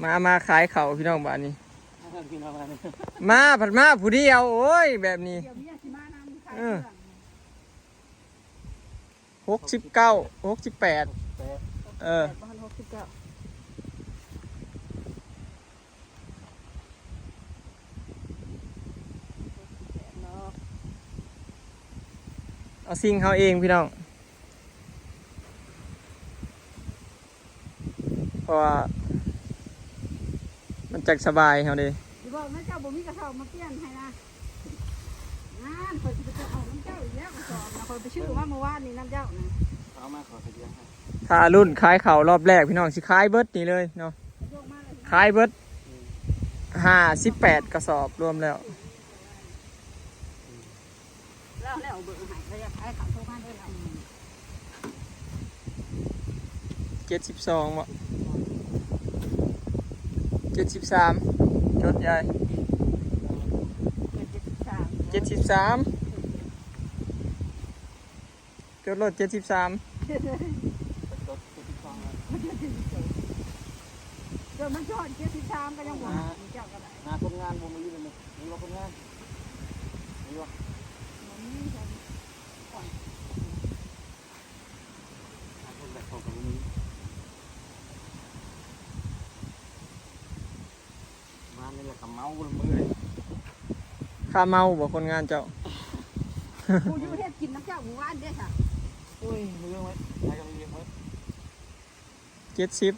ມາ ມາຂາຍເຂົ້າພີ່ນ້ອງບາດນີ້ ມາພັດມາຜູ້ດຽວ ໂອ້ຍ ແບບນີ້ ຫົກສິບເກົ້າ ຫົກສິບແປດ ເອີ ເອົາຊິງເຮົາເອງພີ່ນ້ອງ ເພາະວ່າມັນຈັກສະບາຍເຮົາເດ້ ຊິບອກນະ ເຈົ້າບໍ່ມີກະສອບມາປ່ຽນໃຫ້ນະ ນັ້ນ ຂ້ອຍຊິໄປເອົານຳເຈົ້າອີກແລ້ວ ກະສອບນະ ຂ້ອຍໄປຊື້ມາມື້ວານນີ້ນຳເຈົ້ານະ ເອົາມາ ຂ້ອຍກະຊິເອົາໃຫ້ ຖ້າລຸ້ນຂາຍເຂົ້າລອບແລກພີ່ນ້ອງ ຊິຂາຍເບິດນີ້ເລີຍເນາະ ຂາຍເບິດ ຫ້າສິບແປດກະສອບລວມແລ້ວ ແລ້ວ ແລ້ວເບິ່ງໃຫ້ ແລ້ວຢາກຂາຍເຂົ້າໂທມາເດີ ເຈັດສິບສອງບໍ ເຈັດສິບສາມ ຈົດໃຫຍ່ ເຈັດສິບສາມ ເຈັດສິບສາມ ຈົດໂລດ ເຈັດສິບສາມ ເກີດມັນຈອດ ເຈັດສິບສາມ ກະຍັງບໍ່ຫາ ເຈົ້າກະໄດ້ ຫາຄົນງານບໍ່ມີເລີຍ ມີບໍ່ຄົນງານ ມີບໍ່ ບໍ່ມີ ຫາຄົນແບກເຂົ້າກະບໍ່ມີ ວານນີ້ລະກະເມົາເບິດມື້ເລີຍ ຄາເມົາບໍຄົນງານເຈົ້າ ຜູ້ຢູ່ເຮັດກິນນຳເຈົ້າມື້ວານເດ້ຊະ ໂອ້ຍ ເລື່ອງໄວ້ ໃຜກະມີວຽກໄວ້ ເຈັດສິບ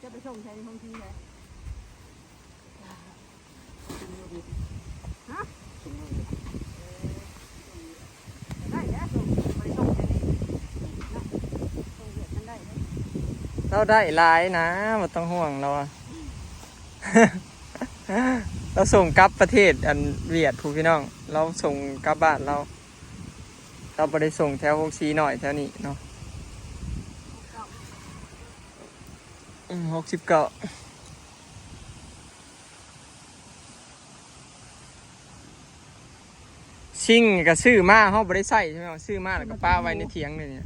ຈະໄປສົ່ງໃສ ໃນໂຮງທີ່ໃດ ຮະ ສົ່ງ ເອີ ໄດ້ແລ້ວ ສົ່ງ ໄປສົ່ງໃສນີ້ ເນາະ ສົ່ງວຽກມັນໄດ້ເດ້ ລາວໄດ້ຫຼາຍນະ ບໍ່ຕ້ອງຫ່ວງລາວ ລາວສົ່ງກັບປະເທດອັນຫວຽດພຸ້ນພີ່ນ້ອງ ລາວສົ່ງກັບບ້ານລາວ ລາວບໍ່ໄດ້ສົ່ງແຖວໂຮງສີນ້ອຍແຖວນີ້ເນາະ ອືມ ຫົກສິບເກົ້າ ຊິງກະຊື້ມາ ເຮົາບໍ່ໄດ້ໃຊ້ ຊື້ມາແລ້ວກະປະໄວ້ໃນຖຽງເລີຍນີ້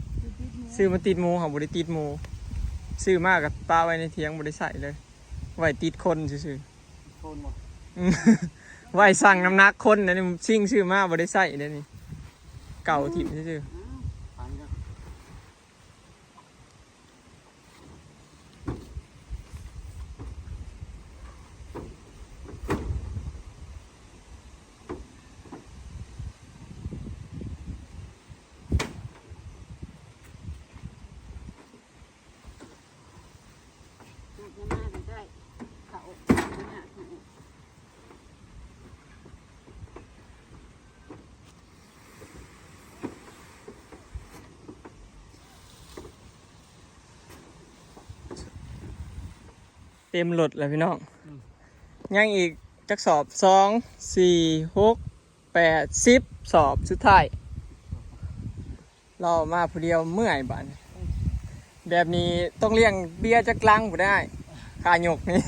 ຊື້ມາຕິດໝູ ເຮົາບໍ່ໄດ້ຕິດໝູ ຊື້ມາກະປະໄວ້ໃນຖຽງ ບໍ່ໄດ້ໃຊ້ເລີຍ ໄວ້ຕິດຄົນຊື່ໆ ໂທນບໍ່ ອືມ ໄວ້ຊັ່ງນ້ຳໜັກຄົນ ອັນນີ້ຊິງຊື້ມາບໍ່ໄດ້ໃຊ້ເດ້ນີ້ ເກົ່າຖິ້ມຊື່ໆ ອ້າວ ປານນີ້ນະ ເຕັມລົດແລ້ວພີ່ນ້ອງ ອືມ ຍັງອີກຈັກສອບ ສອງ ສີ່ ຫົກ ແປດ ສິບ ສອບສຸດທ້າຍ ລາວມາຜູ້ດຽວເມື່ອຍບາດນີ້ ແບບນີ້ຕ້ອງລ້ຽງເບຍຈັກລັງພຸ້ນໄດ໋ ຄ່າຍົກນີ້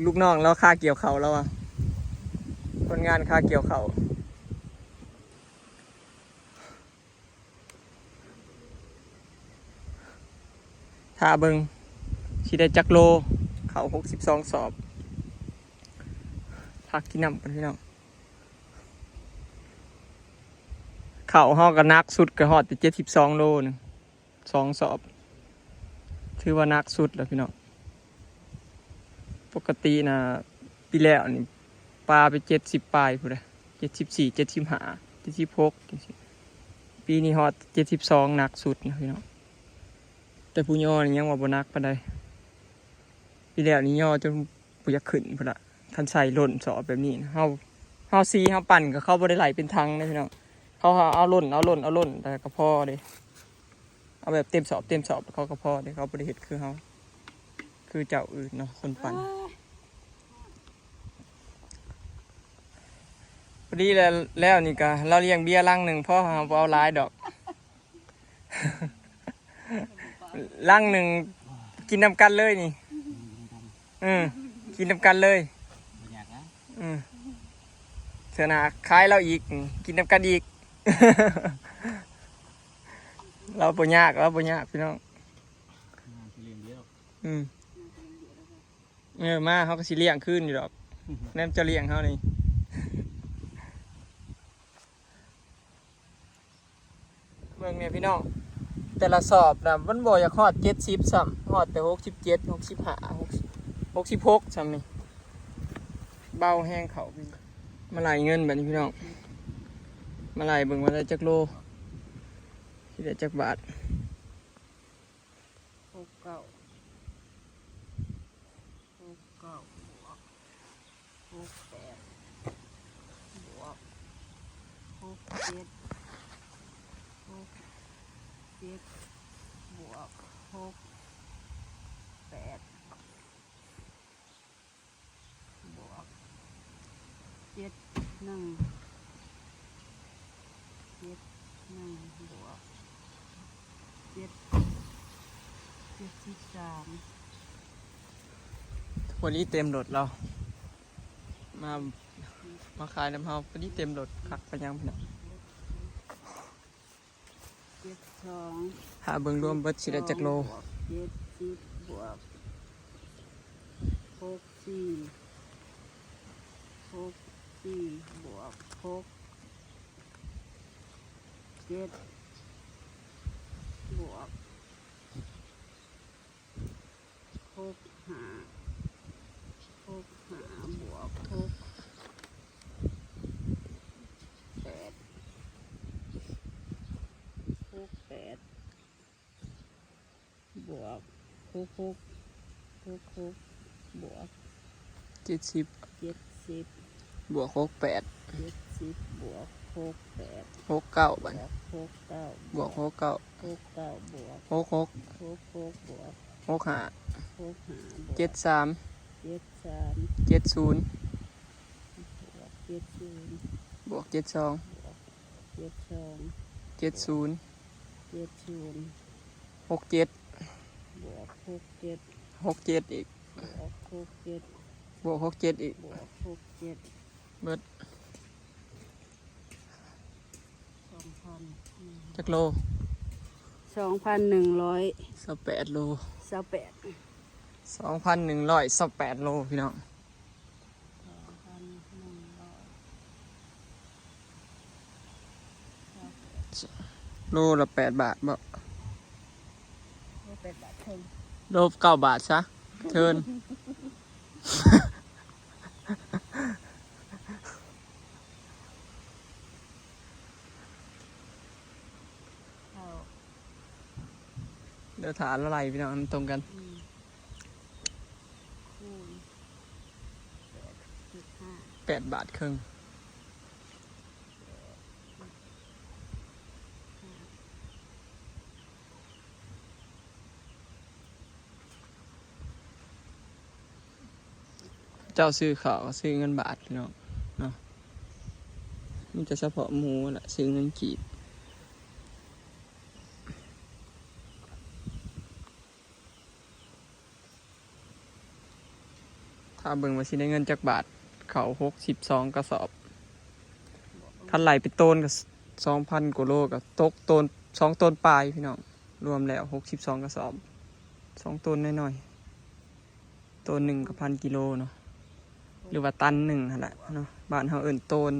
ລູກນ້ອງລາວຄ່າກ່ຽວເຂົ້າລາວວ່າ ຄົນງານຄ່າກ່ຽວເຂົ້າ. ຖ້າເບິ່ງຊິໄດ້ຈັກໂລ ເຂົ້າຫົກສິບສອງສອບ ພັກກິນນ້ຳກ່ອນພີ່ນ້ອງ ເຂົ້າເຮົາກະໜັກສຸດກະຮອດແຕ່ເຈັດສິບສອງໂລໜຶ່ງ ສອງສອບ ຖືວ່າໜັກສຸດແລ້ວພີ່ນ້ອງ ປົກກະຕິນະ ປີແລ້ວນີ້ປາໄປເຈັດສິບປາຍພຸ້ນແຫຼະ ເຈັດສິບສີ່ ເຈັດສິບຫ້າ ເຈັດສິບຫົກ ຈັ່ງຊີ້ ປີນີ້ຮອດເຈັດສິບສອງ ໜັກສຸດນະພີ່ນ້ອງ ແຕ່ຜູ້ຍໍນີ້ຍັງວ່າບໍ່ໜັກປານໃດ ປີແລ້ວນີ້ຍໍຈົນບໍ່ຢາກຂຶ້ນພຸ້ນລະ ຄັນໃສ່ລົ້ນສອບແບບນີ້ນະ ເຮົາ ເຮົາສີເຮົາປັ່ນກະເຂົາບໍ່ໄດ້ໄຫຼເປັນຖັງເດ້ພີ່ນ້ອງ ເຂົາເອົາລົ້ນ ເອົາລົ້ນ ເອົາລົ້ນ ແຕ່ກະພໍເດ້ ເອົາແບບເຕັມສອບ ເຕັມສອບ ເຂົາກະພໍເດ້ ເຂົາບໍ່ໄດ້ເຮັດຄືເຮົາ ຄືເຈົ້າອື່ນເນາະ ຄົນປັ່ນ ພໍດີແລ້ວ ແລ້ວນີ້ກະລາວລ້ຽງເບຍລັງໜຶ່ງພໍ ເຮົາບໍ່ເອົາຫຼາຍດອກ ລັງໜຶ່ງກິນນຳກັນເລີຍນີ້ ເອີ ກິນນຳກັນເລີຍ ບໍ່ຍາກນະ ເອີ ເທື່ອໜ້າຂາຍລາວອີກ ກິນນຳກັນອີກ ລາວບໍ່ຍາກ ລາວບໍ່ຍາກພີ່ນ້ອງ ອືມ ເອີ ມາເຮົາກໍຊິລ້ຽງຄືນຢູ່ດອກ ແນມຈະລ້ຽງເຮົານີ້ ເບິ່ງແດ່ພີ່ນ້ອງ ແຕ່ລະສອບນະ ມັນບໍ່ຢາກຮອດເຈັດສິບຊ້ຳ ຮອດແຕ່ຫົກສິບເຈັດ ຫົກສິບຫ້າ ຫົກສິບ ຫົກສິບຫົກຊ້ຳນີ້ ເບົາແຮງເຂົ້າ ມາໄລ່ເງິນບັດນີ້ພີ່ນ້ອງ ມາໄລ່ເບິ່ງວ່າໄດ້ຈັກໂລ ຊິໄດ້ຈັກບາດ. ຫົກເກົ້າ ຫົກເກົ້າ ບວກ ຫົກແປດ ບວກ ຫົກເຈັດ ຫົກເຈັດ ບວກ ຫົກແປດ ບວກ ເຈັດໜຶ່ງ ເຈັດໜຶ່ງ ບວກ ເຈັດ ເຈັດສິບສາມ ພໍດີເຕັມລົດລາວ ມາ ມາຂາຍນຳເຮົາ ພໍດີເຕັມລົດ ຄັກປານຫຍັງພີ່ນ້ອງ. ເຈັດສອງ ຖ້າເບິ່ງລວມເບິດຊິໄດ້ຈັກໂລ ບວກເຈັດສິບ ບວກຫົກສີ່ ຫົກສີ່ ບວກຫົກເຈັດ ບວກຫົກຫ້າ ຫົກຫ້າ ບວກຫົກແປດ ຫົກແປດ ບວກຫົກຫົກ ຫົກຫົກ ບວກເຈັດສິບ ເຈັດສິບ ບວກຫົກແປດ ເຈັດສິບ ບວກຫົກແປດ ຫົກເກົ້າ ບາດນີ້ ບວກຫົກເກົ້າ ບວກຫົກເກົ້າ ຫົກເກົ້າ ບວກຫົກຫົກ ຫົກຫົກ ບວກຫົກຫ້າ ຫົກຫ້າ ບວກເຈັດສາມ ເຈັດສາມ ເຈັດສູນ ບວກເຈັດສູນ ບວກເຈັດສອງ ບວກເຈັດສອງ ເຈັດສູນ ເຈັດສູນ ຫົກເຈັດ ບວກຫົກເຈັດ ຫົກເຈັດອີກ ບວກຫົກເຈັດ ບວກຫົກເຈັດອີກ ບວກຫົກເຈັດ ເບິດ ສອງພັນ ຈັກໂລ ສອງພັນໜຶ່ງຮ້ອຍຊາວແປດໂລ ຊາວແປດ ສອງພັນໜຶ່ງຮ້ອຍຊາວແປດໂລ ພີ່ນ້ອງ. ໂລລະແປດບາດບໍ? ໂລແປດບາດເຄິ່ງ ໂລເກົ້າບາດຊະ ເທີນ ເອົາ ດຽວຖ້າລະໄລ່ພີ່ນ້ອງ ມັນຕົງກັນ ອືມ ຄູນແປດຈຸດຫ້າ ແປດບາດເຄິ່ງ ເຈົ້າຊື້ເຂົ້າຊື້ເງິນບາດພີ່ນ້ອງເນາະ ມີແຕ່ສະເພາະໝູຫັ້ນແຫຼະຊື້ເງິນກີບ. ຖ້າເບິ່ງວ່າຊິໄດ້ເງິນຈັກບາດ ເຂົ້າຫົກສິບສອງກະສອບ ຄັນໄລ່ເປັນໂຕນກໍສອງພັນກວ່າໂລ ກໍຕົກໂຕນ ສອງໂຕນປາຍພີ່ນ້ອງ ລວມແລ້ວຫົກສິບສອງກະສອບ ສອງໂຕນນ້ອຍໆ ໂຕນໜຶ່ງກໍພັນກິໂລເນາະ ຫຼືວ່າຕັນໜຶ່ງຫັ້ນແຫຼະເນາະ ບ້ານເຮົາເອີ້ນໂຕນ.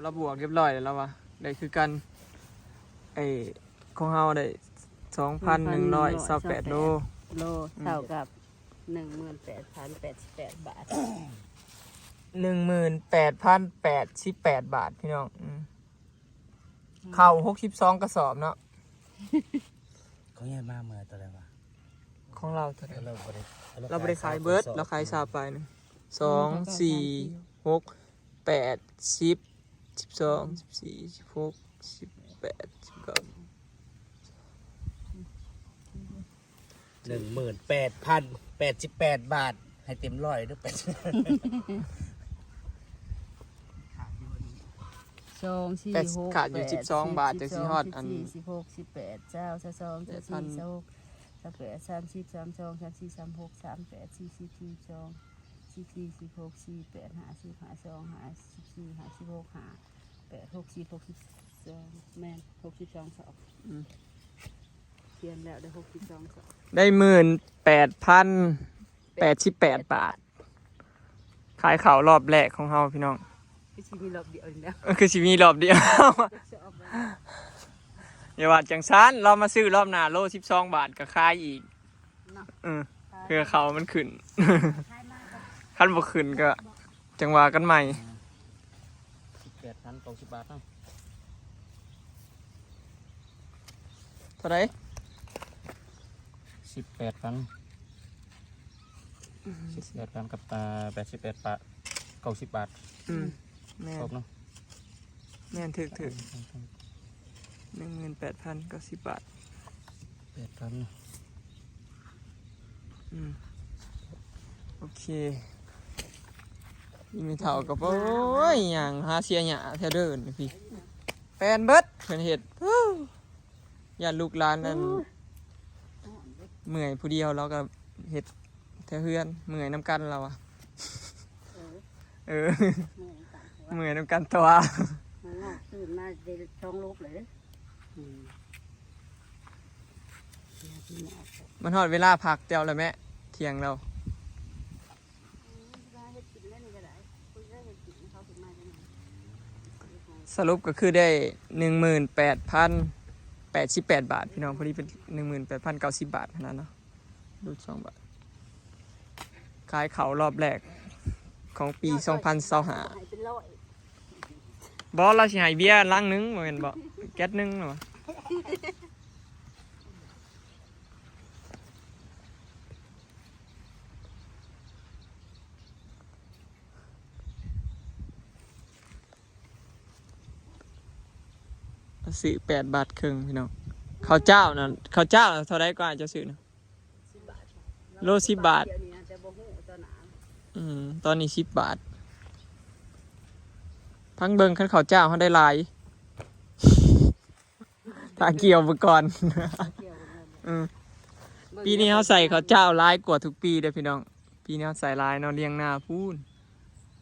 ລາວບວກຮຽບຮ້ອຍແລ້ວ ລາວວ່າໄດ້ຄືກັນ ໄອ້ ຂອງເຮົາໄດ້ສອງພັນໜຶ່ງຮ້ອຍຊາວແປດໂລ ໂລ ອືມ ເທົ່າກັບໜຶ່ງໝື່ນແປດພັນແປດສິບແປດບາດ ໜຶ່ງໝື່ນແປດພັນແປດສິບແປດບາດ ພີ່ນ້ອງ ອືມ ເຂົ້າຫົກສິບສອງກະສອບເນາະ ເຂົາໃຫຍ່ມາເມື່ອຕອນໃດວະ? ຂອງລາວເທົ່າໃດ? ລາວບໍ່ໄດ້ ລາວບໍ່ໄດ້ຂາຍເບິດ ລາວຂາຍຊາວປາຍໜຶ່ງ ສອງ ສີ່ ຫົກ ແປດ ສິບ ສິບສອງ ສິບສີ່ ສິບຫົກ ສິບແປດ ສິບເກົ້າ ໜຶ່ງໝື່ນແປດພັນແປດສິບແປດບາດ ໃຫ້ເຕັມຮ້ອຍເດີ້ ແປດສິບ ສອງ ສີ່ ຫົກ ຂາດຢູ່ສິບສອງບາດ ແປດ ສິບ ສິບສອງ ສິບສາມ ສິບສີ່ ສິບຫົກ ສິບແປດ ຊາວ ຊາວສອງ ຊາວສີ່ ຊາວຫົກ ສາມແປດ ສາມສິບ ສາມສອງ ສາມສີ່ ສາມຫົກ ສາມແປດ ສີ່ສິບ ສີ່ສິບສອງ ສີ່ສີ່ ສິບຫົກ ສີ່ແປດ ຫ້າສິບ ຫ້າສອງ ຫ້າສິບສີ່ ຫ້າສິບຫົກ ຫ້າແປດ ຫົກສິບ ຫົກສິບສອງ ແມ່ນ ຫົກສິບສອງສອບ. ອືມ ຂຽນແລ້ວໄດ້ຫົກສິບສອງສອບ ໄດ້ໝື່ນແປດພັນແປດສິບແປດບາດ. ຂາຍເຂົ້າລອບແລກຂອງເຮົາພີ່ນ້ອງ. ຄືຊິມີລອບດຽວນີ້ແຫຼະ ເອີ ຄືຊິມີລອບດຽວ. ຢ່າວ່າຈັ່ງຊັ້ນ ລາວມາຊື້ລອບໜ້າໂລສິບສອງບາດກໍຂາຍອີກເນາະ. ເອີ ເພື່ອເຂົ້າມັນຂຶ້ນ ຄັນບໍ່ຂຶ້ນກໍຈັ່ງວ່າກັນໃໝ່. ສິບແປດພັນ ເກົ້າສິບບາດເນາະ. ເທົ່າໃດ? ສິບແປດພັນ ອືມ ສິບແປດພັນກັບ ອ່າ ແປດສິບແປດບາດ ເກົ້າສິບບາດ. ອືມ ແມ່ນ ຄົບເນາະ. ແມ່ນ ຖືກໆ ໜຶ່ງໝື່ນແປດພັນເກົ້າສິບບາດ ແປດພັນ. ອືມ ໂອເຄ. ອີ່ແມ່ເຖົ້າກໍ ໂອ້ຍ ຍ່າງຫາເສຍຫຍ້າແຖວເດີ່ນນີ້ພີ່ ແປນເບິດ ເພິ່ນເຮັດ. ຢ້ານລູກຫຼານນັ້ນ ໂອ້ຍ ເມື່ອຍຜູ້ດຽວ ລາວກໍເຮັດແຖວເຮືອນ ເມື່ອຍນຳກັນລາວວ່າ. ເອີ ເອີ ເມື່ອຍນຳກັນ ເມື່ອຍນຳກັນຕົວະ. ມາງອກຕື່ນມາໄດ້ສອງລູກເລີຍ. ອືມ ມັນຮອດເວລາພັກເຈົ້າແລ້ວແມະ ທ່ຽງແລ້ວ. ສະຫຼຸບກໍຄືໄດ້ໜຶ່ງໝື່ນແປດພັນແປດສິບແປດບາດພີ່ນ້ອງ ພໍດີເປັນໜຶ່ງໝື່ນແປດພັນເກົ້າສິບບາດຫັ້ນນະເນາະ ຫຼຸດສອງບາດ. ຂາຍເຂົ້າລອບແລກຂອງປີສອງພັນຊາວຫ້າ. ບໍ່ ລາວຊິໃຫ້ເບຍລັງໜຶ່ງ ບໍ່ແມ່ນບໍ່ ແກັດໜຶ່ງເນາະ. ຊື້ແປດບາດເຄິ່ງພີ່ນ້ອງ. ເຂົ້າເຈົ້ານະ ເຂົ້າເຈົ້ານະເທົ່າໃດກວ່າເຈົ້າຊື້ນະ? ໂລສິບບາດ. ດຽວນີ້ນະ ແຕ່ບໍ່ຮູ້ຕອນໜ້າ. ອືມ ຕອນນີ້ສິບບາດ. ຟັງເບິ່ງ ຄັນເຂົ້າເຈົ້າເຮົາໄດ້ຫຼາຍ ຖ້າກ່ຽວເບິ່ງກ່ອນ. ເອີ ປີນີ້ເຮົາໃສ່ເຂົ້າເຈົ້າຫຼາຍກວ່າທຸກປີເດ້ພີ່ນ້ອງ. ປີນີ້ເຮົາໃສ່ຫຼາຍເນາະ ລ້ຽງນາພຸ້ນ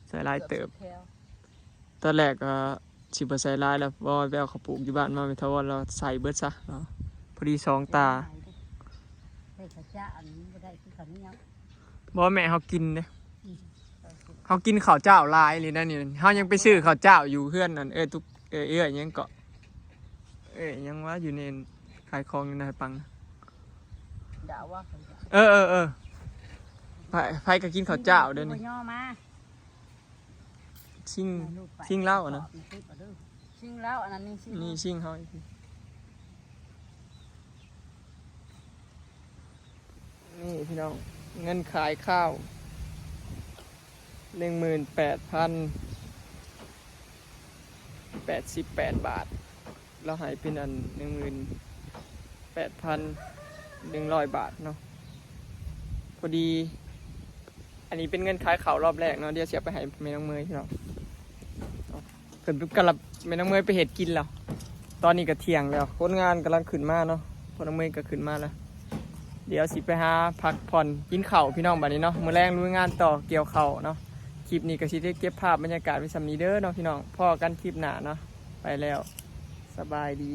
ໃສ່ຫຼາຍເຕີບ. ຕອນແລກກໍຊິບໍ່ໃສ່ຫຼາຍແລ້ວ ເພາະວ່າໄປເອົາເຂົ້າປູກຢູ່ບ້ານມາ ແມ່ຖາວອນລາວໃສ່ເບິດຊະເນາະ ພໍດີສອງຕາ. ໄດ້ເຂົ້າເຈົ້າອັນນີ້ບໍ່ໄດ້ຄືເຂົ້າໜຽວ. ບໍ່ແມ່ ເຮົາກິນເດ້. ອືມ ເຮົາກິນເຂົ້າເຈົ້າຫຼາຍອີ່ຫຼີນະນີ້. ເຮົາຍັງໄປຊື້ເຂົ້າເຈົ້າຢູ່ເຮືອນນັ້ນ ເອີ ຕຸກ ເອີ ເອື້ອຍຫຍັງເກາະ ເອີ ຫຍັງວະ ຢູ່ໃນຂາຍຂອງຢູ່ໃນປັງ. ດາວວ່າ ເອີ ເອີ ເອີ ໃຜ ໃຜກໍກິນເຂົ້າເຈົ້າເດ້ນີ້. ຊິງ ຊິງລາວນະ ຊິງລາວ ອັນນັ້ນນີ້ຊິງ ນີ້ຊິງເຮົາ. ນີ້ພີ່ນ້ອງ ເງິນຂາຍຂ້າວ ໜຶ່ງໝື່ນແປດພັນແປດສິບແປດບາດ. ລາວໃຫ້ເປັນອັນ ໜຶ່ງໝື່ນແປດພັນໜຶ່ງຮ້ອຍບາດເນາະ. ພໍດີ ອັນນີ້ເປັນເງິນຂາຍເຂົ້າລອບແລກເນາະ. ດຽວຊິເອົາໄປໃຫ້ແມ່ນ້ອງເມຍພີ່ນ້ອງ. ເພິ່ນກຳລັງ ແມ່ນ້ອງເມຍໄປເຮັດກິນແລ້ວ. ຕອນນີ້ກໍທ່ຽງແລ້ວ ຄົນງານກຳລັງຂຶ້ນມາເນາະ. ພໍ່ນ້ອງເມຍກໍຂຶ້ນມາແລ້ວ. ດຽວຊິໄປຫາພັກຜ່ອນກິນເຂົ້າພີ່ນ້ອງ ບາດນີ້ເນາະ. ມື້ແລງລຸຍງານຕໍ່ ກ່ຽວເຂົ້າເນາະ. ຄລິບນີ້ກໍຊິໄດ້ເກັບພາບບັນຍາກາດໄວ້ສ່ຳນີ້ເດີເນາະພີ່ນ້ອງ. ພໍ້ກັນຄລິບໜ້າເນາະ. ໄປແລ້ວ ສະບາຍດີ.